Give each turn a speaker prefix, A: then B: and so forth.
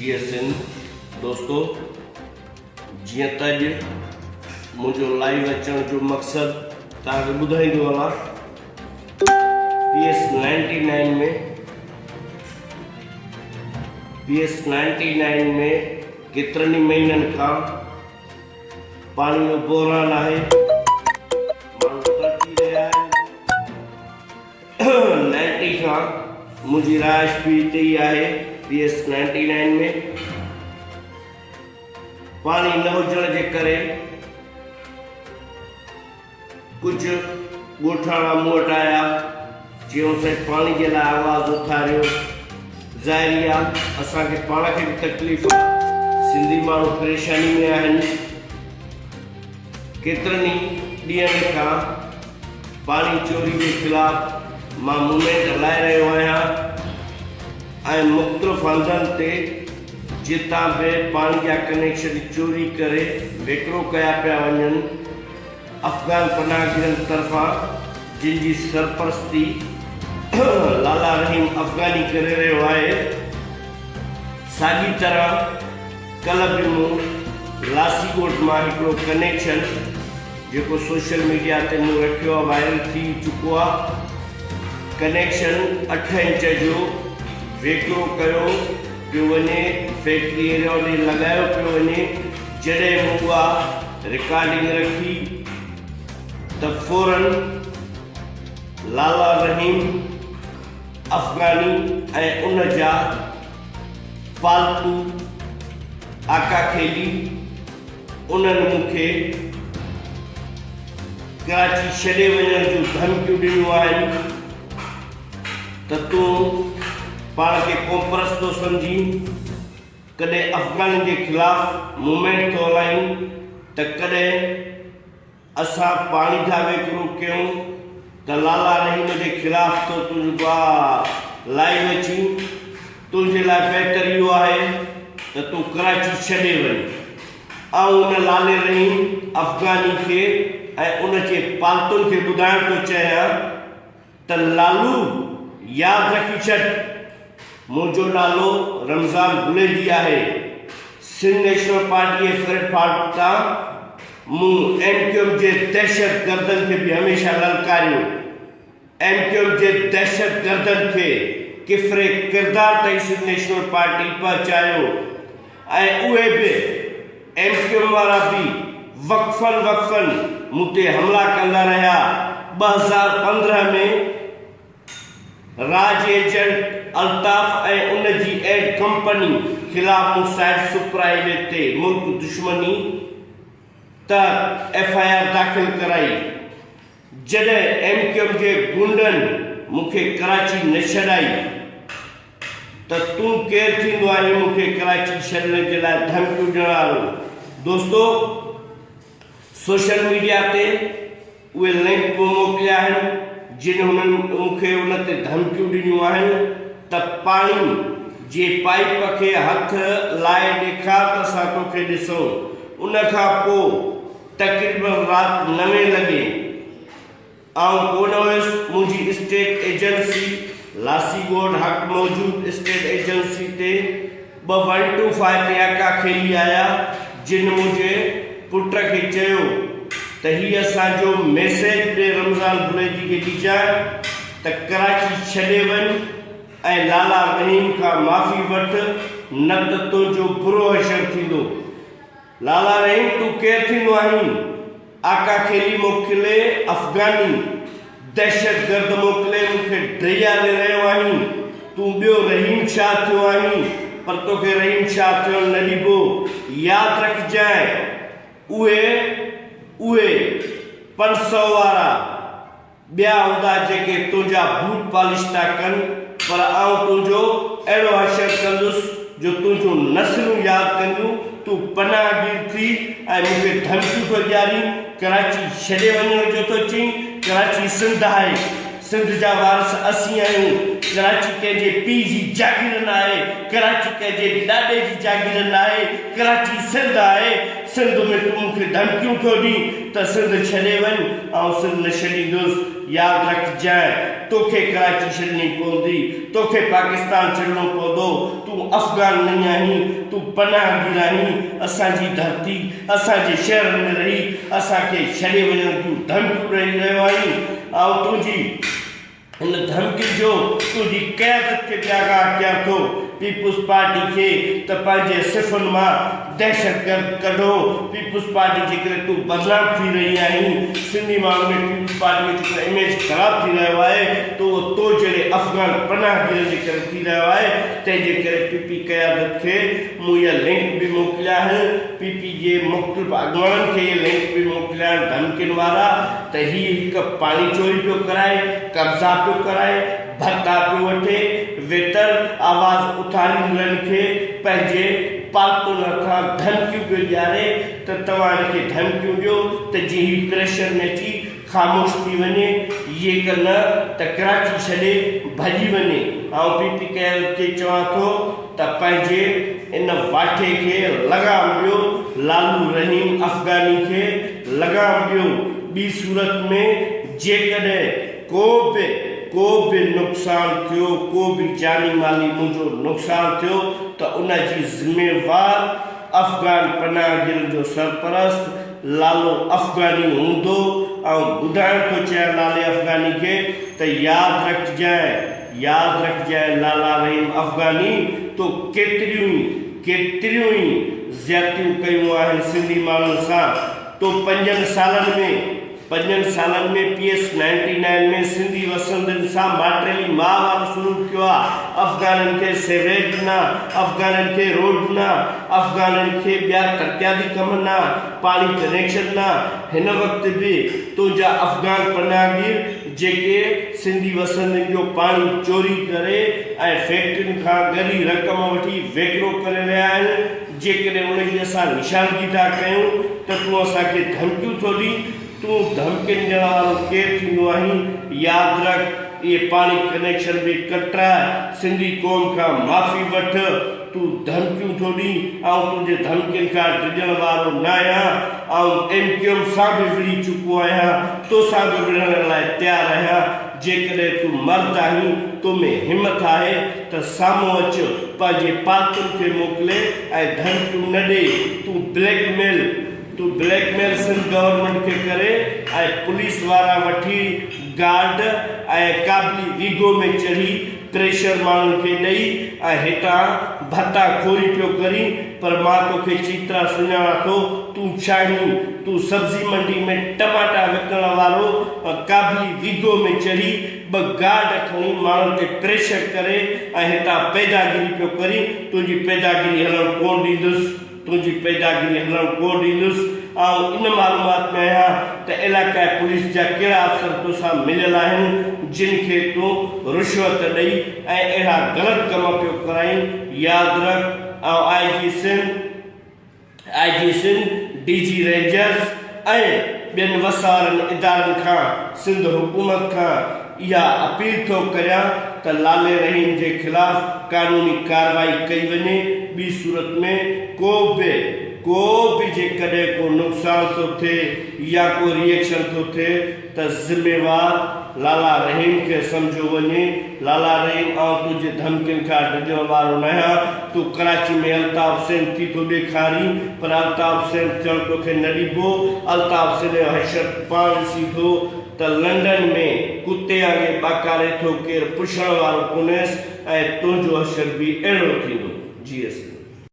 A: جيئي سنڌ دوستو جيئن ته اڄ منهنجو لائيو اچڻ جو مقصد توهان کي ٻڌائيندو هلان P S ninety nine ۾ P S ninety nine ۾ ڪيترن ئي مهينن کان پاڻي جو بحران آهي ماڻهو تڙپي رهيا آهن نائنٽي کان منهنجي رهائش به هتي ئي آهي پي ايس نائنٽي نائن ۾ پاڻي نه هجڻ جي ڪري ڪجهه ڳوٺاڻا مون وٽ آيا چيائون سائين پاڻي جي لاء آواز اٿاريو ظاهري آ اسان کي پاڻ کي به تڪليف آ سنڌي ماڻهو پريشاني ۾ آهن ڪيترن ئي ڏينهن کان پاڻي چوري جي خلاف مان موومينٽ هلائي رهيو آهيان ۽ مختلف هنڌن تي جتان به پاڻي جا ڪنيڪشن چوري ڪري وڪرو ڪيا پيا وڃن افغان پناهگيرن طرفان جن جي سرپرستي لالا رحيم افغاني ڪري رهيو آهي ساڳي طرح ڪلهه به مون لاسي ڳوٺ مان هڪڙو ڪنيڪشن جيڪو سوشل ميڊيا تي مون رکيو آهي وائرل ٿي چڪو آهي ڪنيڪشن اٺ انچ جو ويڪرو ڪيو پيو وڃي فيڪٽري ايريا ڏي لڳايو پيو وڃي جڏهن مون اها رڪارڊنگ رکي ته فورن لالا رحيم افغاني ۽ ان جا پالتو آقا خيلي انهن مون کي ڪراچي ڇڏي وڃڻ جون ڌمڪيون ڏنيون آهن ته تون پاڻ کي قومپرست ٿو سمجهين، ڪڏهن افغانين جي خلاف موومينٽ ٿو هلائين ته ڪڏهن اسان پاڻي ٿا ويڪرو ڪيون ته لالا رحيم جي خلاف ٿو تون جيڪو آ لائيو اچين، تنهنجي لاء بهتر اهو آهي ته تون ڪراچي ڇڏي وڃ. آئون ان لالي رحيم افغاني کي ۽ ان جي پالتن کي ٻڌائڻ ٿو چاهيان ته لالو ياد رکي ڇڏ منهنجو نالو رمضان بليدي آهي. سنڌ نيشنل پارٽي جي پليٽ فارم تان مون ايم ڪيو ايم جي دهشتگردن کي به هميشه للڪاريو. ايم ڪيو ايم جي دهشتگردن کي ڪفري ڪردار تائين سنڌ نيشنل پارٽي پهچايو ۽ اهي به ايم ڪيو ايم وارا به وقفن وقفن مون تي حملا ڪندا رهيا. 2015 ۾ را جي ايجنٽ الطاف ۽ ان جي ايڊ ڪمپني خلاف مون سائيڊ سپر هاء وي تي ملڪ دشمني تحت ايف I R داخل ڪرائي. جڏهن ايم ڪيو ايم جي گونڊن مون کي ڪراچي نه ڇڏائي ته تون ڪير ٿيندو آهين مون کي ڪراچي ڇڏڻ جي لاء ڌمڪيون ڏيڻ وارو. دوستو سوشل ميڊيا تي اهي لنڪ مون موڪليا آهن جن هنن مون کي ان تي ڌمڪيون ڏنيون آهن ته پاڻي جي پائيپ کي هٿ لائي ڏيکار ته اسان توکي ڏسون. ان کان پوء تقريبن رات نوين لڳي آئون ڪونه هيس، منهنجي اسٽيٽ ايجنسي لاسي ڳوٺ حق موجود اسٽيٽ ايجنسي تي ٻه ون ٽو فائيو تي اڪا کيلي آيا جن منهنجي پٽ کي چيو ته هي اسان جو ميسيج ڏي رمضان بليدي کي ڏجانء ته ڪراچي ڇڏي وڃ ۽ لالا رحيم کان معافي وٺ نه ته تنهنجو برو حشر ٿيندو. لالا رحيم تون ڪير ٿيندو آهين؟ آقا خيلي موڪلي افغاني دهشت گرد موڪلي مون کي ڊيڄاري رهيو آهين؟ تون ٻيو رحيم شاهه ٿيو آهين پر توکي رحيم شاهه ٿيڻ نه ڏبو ياد رکجانء اهي اهي 500 وارا ٻيا هوندا جيڪي تنهنجا بوٽ پالش ٿا ڪن، پر آئون تنهنجو اهڙو حشر ڪندس جو تنهنجون نسلون ياد ڪنديون. تون پناهگير ٿي ۽ مون کي ڌمڪيون ٿو ڏيارين، ڪراچي ڇڏي وڃڻ جو ٿو چئين. ڪراچي سنڌ آهي، سنڌ جا وارث اسين آهيون. ڪراچي ڪنهن جي پيء جي جاگير ناهي، ڪراچي ڪنهن جي ڏاڏي جي جاگير ناهي، ڪراچي سنڌ آهي. سنڌ ۾ تون مون کي ڌمڪيون ٿو ڏين ته سنڌ ڇڏي وڃ، آئون سنڌ نه ڇڏيندس. ياد رکجانء، توکي ڪراچي ڇڏڻي پوندي، توکي پاڪستان ڇڏڻو پوندو، تون افغان نه آهين، تون پناهگير آهين، اسان جي ڌرتي، اسان جي شهرن ۾ رهي اسان کي ڇڏي وڃڻ جون ڌمڪيون ڏئي رهيو آهين، آئون تنهنجي هن ڌمڪين جو تنهنجي قيادت کي به آگاهه ڪيان ٿو، پيپلز پارٽي کي ته پنهنجي صفن مان دهشتگرد ڪڍو، پيپلز پارٽي جي ڪري تون بدنام ٿي رهي آهين، سنڌي ماڻهن ۾ پيپلز پارٽي جو جيڪو اميج خراب ٿي رهيو آهي ته اهو تو جهڙي افغان پناهگيرن جي ڪري ٿي رهيو آهي، تنهن جي ڪري پي پي قيادت کي مون اها لنڪ به موڪليا آهن، پي پي جي مختلف اڳواڻن کي اهي لنڪ به موڪليا آهن ڌمڪين وارا ته هي هڪ پاڻي چوري پيو ڪرائي، قبضا پيو ڪرائي، ڀتا پيو وٺي، ويتر آواز اٿاريندڙن کي پنهنجي پالتن هٿان ڌمڪيون پيو ڏياري ته توهان هن کي ڌمڪيون ڏيو ته جيئن هي پريشر ۾ اچي خاموش ٿي وڃي ييڪ نه ته ڪراچي ڇڏي ڀڄي وڃي. آئون پي پي قيادت کي چوان ٿو ته پنهنجي ان واٺي کي لغام ڏيو، لالو رحيم افغاني کي لغام ڏيو، ٻي صورت ۾ جيڪڏهن ڪو به ڪو به نقصان ٿيو، ڪو به جاني مالي منهنجو نقصان ٿيو ته ان جي ذميوار افغان پناهگيرن جو سرپرست لالو افغاني هوندو. آئون ٻڌائڻ ٿو چاهيان لالي افغاني کي ته ياد رکجانء، ياد رکجانء لالا رحيم افغاني تو ڪيتريون ئي ڪيتريون ئي زيادتيون ڪيون آهن سنڌي ماڻهن سان. تو پنجن سالن ۾. پنجن سالن ۾ پي ايس نائنٽي نائين ۾ سنڌي وسندين سان ماٽيلي ماء وارو سلوڪ ٿيو آ، افغانين کي سيوريج ڏنا، افغانين کي روڊ ڏنا، افغانين کي ٻيا ترقياتي ڪم ڏنا، پاڻي ڪنيڪشن ڏنا، هن وقت به تنهنجا افغان پناهگير جيڪي سنڌي وسندين جو پاڻي چوري ڪري ۽ فيڪٽرين کان ڳري رقم وٺي ويڪرو ڪري رهيا آهن، جيڪڏهن ان جي اسان نشاندهي ٿا ڪيون ته تون اسان کي ڌمڪيون ٿو ڏين، تون ڌمڪين ڏيڻ وارو ڪير ٿيندو آهين؟ ياد رک اهي پاڻي ڪنيڪشن به ڪٽراء، سنڌي قوم کان معافي وٺ، تون ڌمڪيون ٿو ڏين، آئون تنهنجي ڌمڪين کان ڊڄڻ وارو ناهيان، آئون ايم ڪيو ايم سان به وڙهي چڪو آهيان، توسان به وڙهڻ لاء تيار آهيان، جيڪڏهن تون مرد آهين، تو ۾ همٿ آهي ته سامهون اچ، پنهنجي پالتن کي موڪلي ۽ ڌمڪيون نه ڏي، تون بليڪ ميل تون بليڪ ميل سنڌ گورنمينٽ کي ڪري ۽ پوليس وارا وٺي گارڊ ۽ قابلي ويگو ۾ چڙهي پريشر ماڻهن کي ڏئي ۽ هتان ڀتا خوري پيو ڪرين پر مان توکي چيترا سڃاڻان ٿو تون ڇاهين تون سبزي منڊي ۾ ٽماٽا وڪڻڻ وارو قابلي ويگو ۾ چڙهي ٻه گارڊ کڻي ماڻهن تي پريشر ڪري ۽ هتان پيداگيري پيو ڪرين، تنهنجي پيداگيري هلڻ ڪونه ڏيندس، تنهنجي پيداگيري هلڻ ڪونه ڏيندس. آئون ان معلومات ۾ آهيان ته علاقائي پوليس جا ڪهڙا افسر توسان مليل آهن، جن کي تون رشوت ڏئي ۽ اهڙا غلط ڪم پيو ڪرائين. ياد رک، آئون I G Sindh, I G Sindh, D G rangers ۽ ٻين وسارن ادارن کان سنڌ حڪومت کان اها اپيل ٿو ڪريان ته لالي رحيم جي خلاف قانوني ڪارروائي ڪئي وڃي ٻي صورت ۾ ڪو به ڪو به جيڪڏهن ڪو نقصان ٿو ٿئي يا ڪو ري ايڪشن ٿو ٿئي ته ذميوار لالا رحيم کي سمجهيو وڃي، لالا رحيم آئون تنهنجي ڌمڪين کان ڊڄڻ وارو ناهيان، تون ڪراچي ۾ الطاف حسين ٿي ٿو ڏيکارين پر الطاف حسين ٿيڻ توکي نه ڏبو، الطاف حسين جو حشر پاڻ ڏسين ٿو ته لنڊن ۾ ڪتي آڱي ٻاڪاري ٿو ڪير پڇڻ وارو ڪونهيس ۽ تنهنجو حشر به اهڙو ٿيندو. جي ايس.